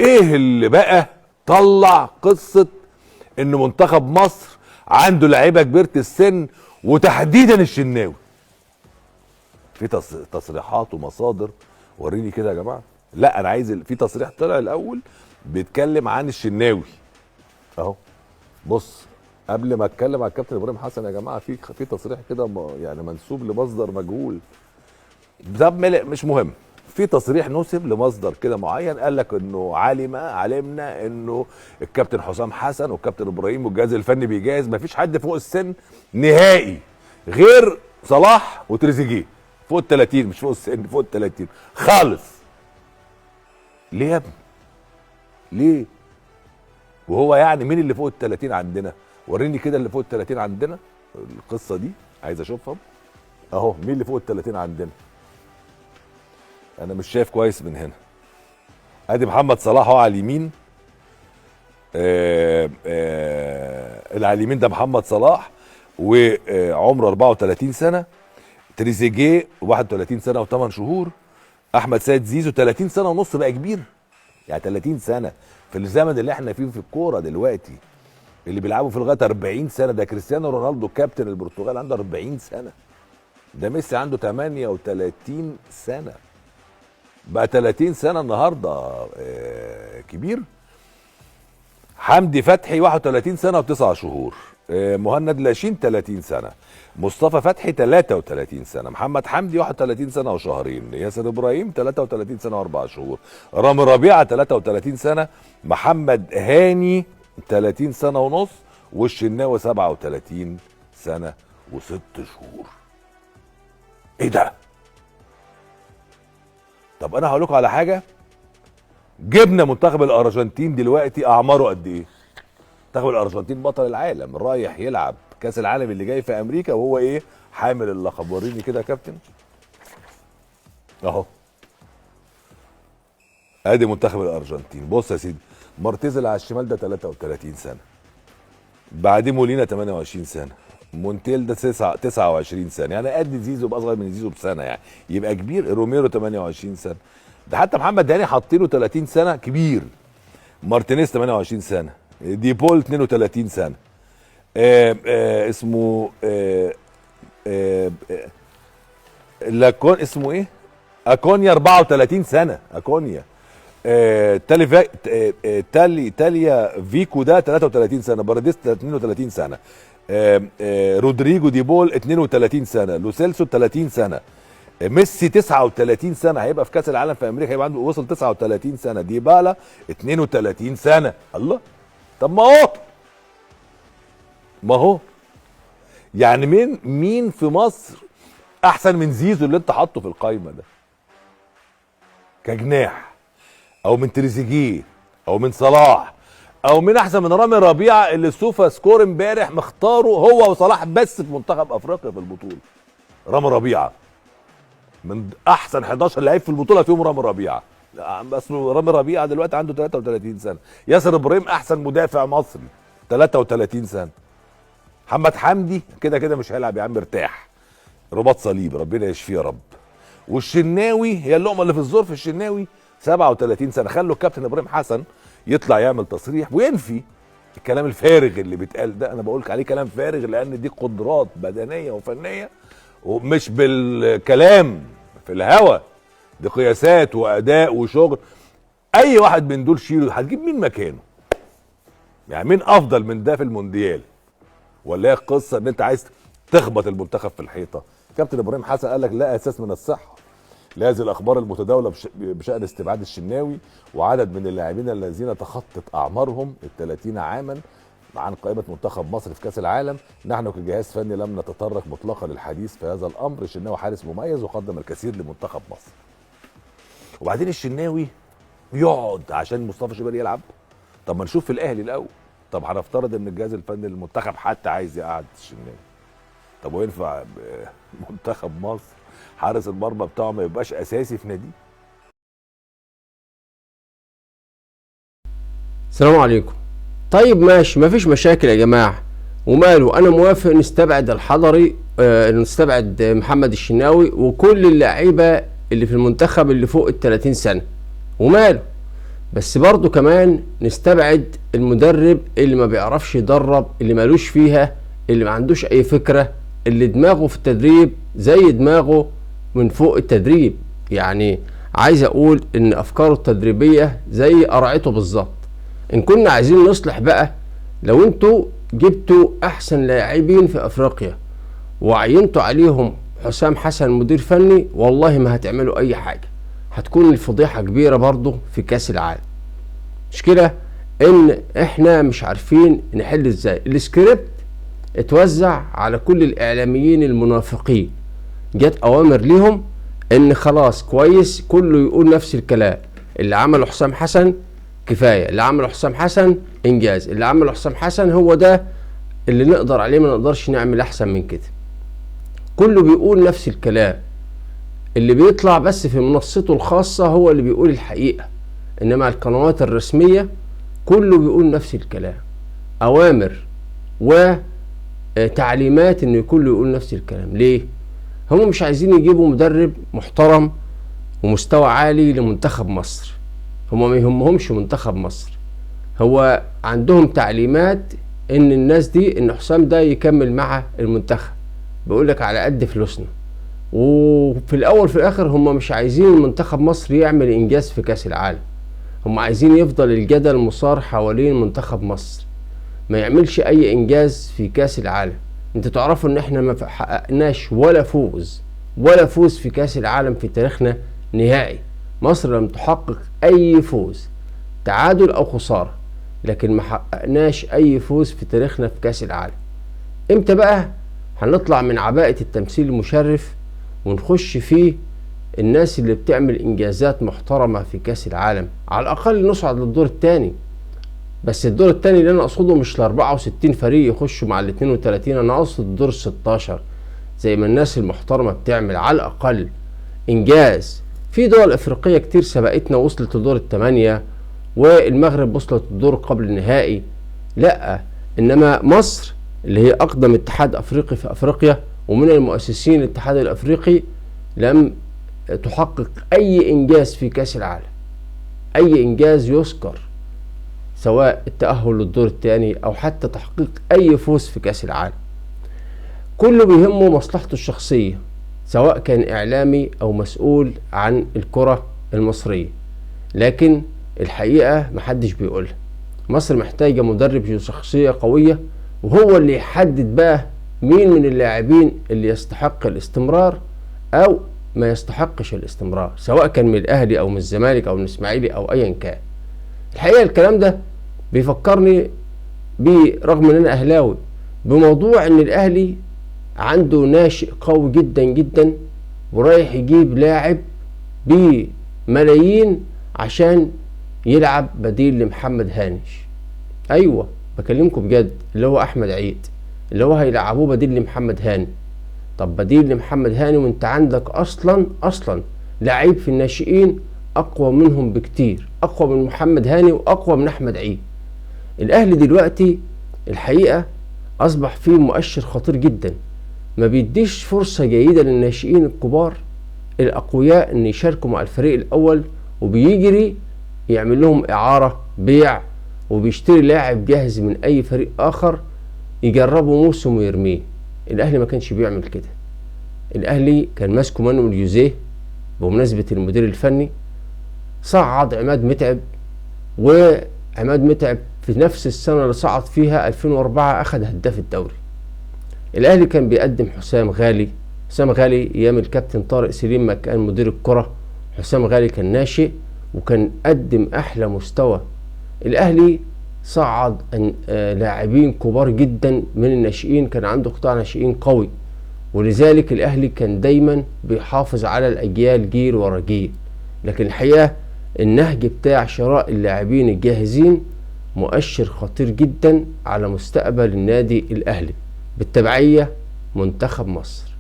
ايه اللي بقى طلع قصة ان منتخب مصر عنده لعيبة كبيرة السن وتحديدا الشناوي؟ في تصريحات ومصادر، وريني كده يا جماعة. لا انا عايز في تصريح طلع الاول بيتكلم عن الشناوي اهو. بص، قبل ما اتكلم على الكابتن ابراهيم حسن يا جماعة، في تصريح كده يعني منسوب لمصدر مجهول، طب مش مهم. في تصريح نسب لمصدر كده معين، قال لك انه علمنا انه الكابتن حسام حسن والكابتن ابراهيم والجهاز الفني بيجهز، مفيش حد فوق السن نهائي غير صلاح وتريزيجيه فوق ال 30، مش فوق السن، فوق ال 30 خالص. ليه يا ابني؟ ليه؟ وهو يعني مين اللي فوق ال 30 عندنا؟ وريني كده اللي فوق ال 30 عندنا، القصة دي عايز اشوفها اهو. مين اللي فوق ال 30 عندنا؟ انا مش شايف كويس من هنا. ادي محمد صلاح اهو على اليمين، اللي على اليمين ده محمد صلاح وعمره 34 سنة، تريزيجيه 31 سنة و8 شهور، احمد سيد زيزو 30 سنة ونص، بقى كبير يعني 30 سنة في الزمن اللي احنا فيه في الكورة دلوقتي، اللي بيلعبوا في لغاية 40 سنة. ده كريستيانو رونالدو كابتن البرتغال عنده 40 سنة، ده ميسي عنده 38 سنة، بقى 30 سنة النهارده كبير. حمدي فتحي 31 سنة و9 شهور، مهند لاشين 30 سنة، مصطفى فتحي 33 سنة، محمد حمدي 31 سنة وشهرين، ياسر ابراهيم 33 سنة و4 شهور، رامي ربيعة 33 سنة، محمد هاني 30 سنة ونص، والشناوي 37 سنة و6 شهور. ايه ده؟ طب انا هقول لكم على حاجة. جبنا منتخب الارجنتين دلوقتي اعماره قد ايه؟ منتخب الارجنتين بطل العالم رايح يلعب كاس العالم اللي جاي في امريكا وهو ايه؟ حامل اللقب. وريني كده يا كابتن اهو، ادي منتخب الارجنتين. بص يا سيدي، مارتيز اللي على الشمال ده 33 سنة، بعديه مولينا 28 سنة، مونتيل ده 29 سنة، يعني قد زيزو، بقى اصغر من زيزو بسنة يعني يبقى كبير. روميرو 28 سنة، ده حتى محمد هاني حاطينه 30 سنة كبير. مارتينيز 28 سنة، ديبول 32 سنة، اسمه لاكون، اسمه ايه؟ اكونيا 34 سنة، اكونيا. تاليا فيكو ده 33 سنة، باراديس 32 سنة، رودريجو ديبول 32 سنة، لوسيلسو 30 سنة، ميسي 39 سنة هيبقى في كاس العالم في امريكا، هيبقى عنده وصل 39 سنة، ديبالا 32 سنة. الله، طب ما هو يعني مين في مصر احسن من زيزو اللي انت حاطه في القايمة ده كجناح، او من تريزيجيه، او من صلاح، او من احسن من رامي ربيعة اللي سوفا سكور امبارح مختاره هو وصلاح بس في منتخب افريقيا في البطولة؟ رامي ربيعة من احسن 11 لعيب في البطولة فيهم رامي ربيعة، بس رامي ربيعة دلوقتي عنده 33 سنة. ياسر ابراهيم احسن مدافع مصري 33 سنة. محمد حمدي كده كده مش هيلعب يا عم، ارتاح، رباط صليب، ربنا يشفيه يا رب. والشناوي هي اللقمة اللي في الظرف، الشناوي 37 سنة. خلوا الكابتن ابراهيم حسن يطلع يعمل تصريح وينفي الكلام الفارغ اللي بيتقال ده. انا بقول عليه كلام فارغ لان دي قدرات بدنية وفنيه ومش بالكلام في الهوا، دي قياسات واداء وشغل. اي واحد من دول شيله، هتجيب مين مكانه؟ يعني مين افضل من ده في المونديال؟ ولا هي القصة ان انت عايز تخبط المنتخب في الحيطة؟ كابتن ابراهيم حسن قال لك لا اساس من الصحة لهذه الاخبار المتداولة بشان استبعاد الشناوي وعدد من اللاعبين الذين تخطت اعمارهم ال 30 عاما عن قائمة منتخب مصر في كاس العالم. نحن كجهاز فني لم نتطرق مطلقا للحديث في هذا الامر. الشناوي حارس مميز وقدم الكثير لمنتخب مصر. وبعدين الشناوي يقعد عشان مصطفى شوبير يلعب؟ طب ما نشوف في الاهلي الاول. طب هنفترض ان الجهاز الفني للمنتخب حتى عايز يقعد الشناوي، طب وينفع منتخب مصر حارس المرمى بتاعه ما يبقاش اساسي في نادي؟ السلام عليكم. طيب ماشي، مفيش مشاكل يا جماعة، وماله، انا موافق نستبعد الحضري، نستبعد محمد الشناوي وكل اللعيبة اللي في المنتخب اللي فوق ال 30 سنة، وماله. بس برضو كمان نستبعد المدرب اللي ما بيعرفش يدرب، اللي مالوش فيها، اللي ما عندوش اي فكرة، اللي دماغه في التدريب زي دماغه من فوق التدريب. يعني عايز اقول ان افكاره التدريبية زي قرعته بالظبط. ان كنا عايزين نصلح بقى، لو انتوا جبتوا احسن لاعبين في افريقيا وعينتوا عليهم حسام حسن مدير فني، والله ما هتعملوا اي حاجة، هتكون الفضيحة كبيرة برضو في كاس العالم. مشكلة ان احنا مش عارفين نحل ازاي. السكريبت اتوزع على كل الاعلاميين المنافقين، جت اوامر ليهم ان خلاص كويس كله يقول نفس الكلام، اللي عمله حسام حسن كفاية، اللي عمله حسام حسن انجاز، اللي عمله حسام حسن هو ده اللي نقدر عليه، ما نقدرش نعمل احسن من كده. كله بيقول نفس الكلام، اللي بيطلع بس في منصته الخاصة هو اللي بيقول الحقيقة، انما القنوات الرسمية كله بيقول نفس الكلام، اوامر وتعليمات ان كله يقول نفس الكلام. ليه؟ هم مش عايزين يجيبوا مدرب محترم ومستوى عالي لمنتخب مصر، هم ما يهمهمش منتخب مصر، هو عندهم تعليمات ان الناس دي، ان حسام ده يكمل مع المنتخب، بيقولك على قد فلوسنا. وفي الاول في الاخر هم مش عايزين منتخب مصر يعمل انجاز في كاس العالم، هم عايزين يفضل الجدل مثار حوالين منتخب مصر، ما يعملش اي انجاز في كاس العالم. انتوا تعرفوا ان احنا ما حققناش ولا فوز، ولا فوز في كاس العالم في تاريخنا نهائي. مصر لم تحقق اي فوز، تعادل او خسارة، لكن ما حققناش اي فوز في تاريخنا في كاس العالم. امتى بقى هنطلع من عباءة التمثيل المشرف ونخش فيه الناس اللي بتعمل انجازات محترمة في كاس العالم؟ على الاقل نصعد للدور الثاني. بس الدور الثاني اللي انا اقصده مش ال 64 فريق يخشوا مع ال 32، انا اقصد الدور ال 16 زي ما الناس المحترمة بتعمل، على الاقل انجاز. في دول افريقية كتير سبقتنا وصلت لدور الثمانية، والمغرب وصلت للدور قبل النهائي. لا، انما مصر اللي هي اقدم اتحاد افريقي في افريقيا ومن المؤسسين الاتحاد الافريقي لم تحقق اي انجاز في كاس العالم، اي انجاز يذكر، سواء التأهل للدور الثاني او حتى تحقيق اي فوز في كاس العالم. كله بيهمه مصلحته الشخصية، سواء كان اعلامي او مسؤول عن الكرة المصرية، لكن الحقيقة محدش بيقولها. مصر محتاجة مدرب شخصية قوية، وهو اللي يحدد بقى مين من اللاعبين اللي يستحق الاستمرار او ما يستحقش الاستمرار، سواء كان من الاهلي او من الزمالك او من الاسماعيلي او ايا كان. الحقيقة الكلام ده بيفكرني، برغم ان انا اهلاوي، بموضوع ان الاهلي عنده ناشئ قوي جدا جدا ورايح يجيب لاعب بملايين عشان يلعب بديل لمحمد هانش. ايوه بكلمكم بجد، اللي هو احمد عيد، اللي هو هيلعبوه بديل لمحمد هاني. طب بديل لمحمد هاني وانت عندك اصلا لعيب في الناشئين اقوى منهم بكتير، اقوى من محمد هاني واقوى من احمد عيد. الاهلي دلوقتي الحقيقة اصبح فيه مؤشر خطير جدا، ما بيديش فرصة جيدة للناشئين الكبار الاقوياء ان يشاركوا مع الفريق الاول، وبيجري يعمل لهم اعارة بيع، وبيشتري لاعب جاهز من اي فريق اخر يجربه موسم ويرميه. الاهلي ما كانش بيعمل كده. الاهلي كان ماسكه مانويل يوزيه بمناسبة المدير الفني، صعد عماد متعب، وعماد متعب في نفس السنة اللي صعد فيها 2004 اخذ هداف الدوري. الاهلي كان بيقدم حسام غالي، حسام غالي ايام الكابتن طارق سليم ما كان مدير الكرة، حسام غالي كان ناشئ وكان قدم احلى مستوى. الاهلي صعد لاعبين كبار جدا من الناشئين، كان عنده قطاع ناشئين قوي، ولذلك الاهلي كان دايما بيحافظ على الاجيال جيل ورا جيل. لكن الحقيقة النهج بتاع شراء اللاعبين الجاهزين مؤشر خطير جدا على مستقبل النادي الاهلي، بالتبعية منتخب مصر.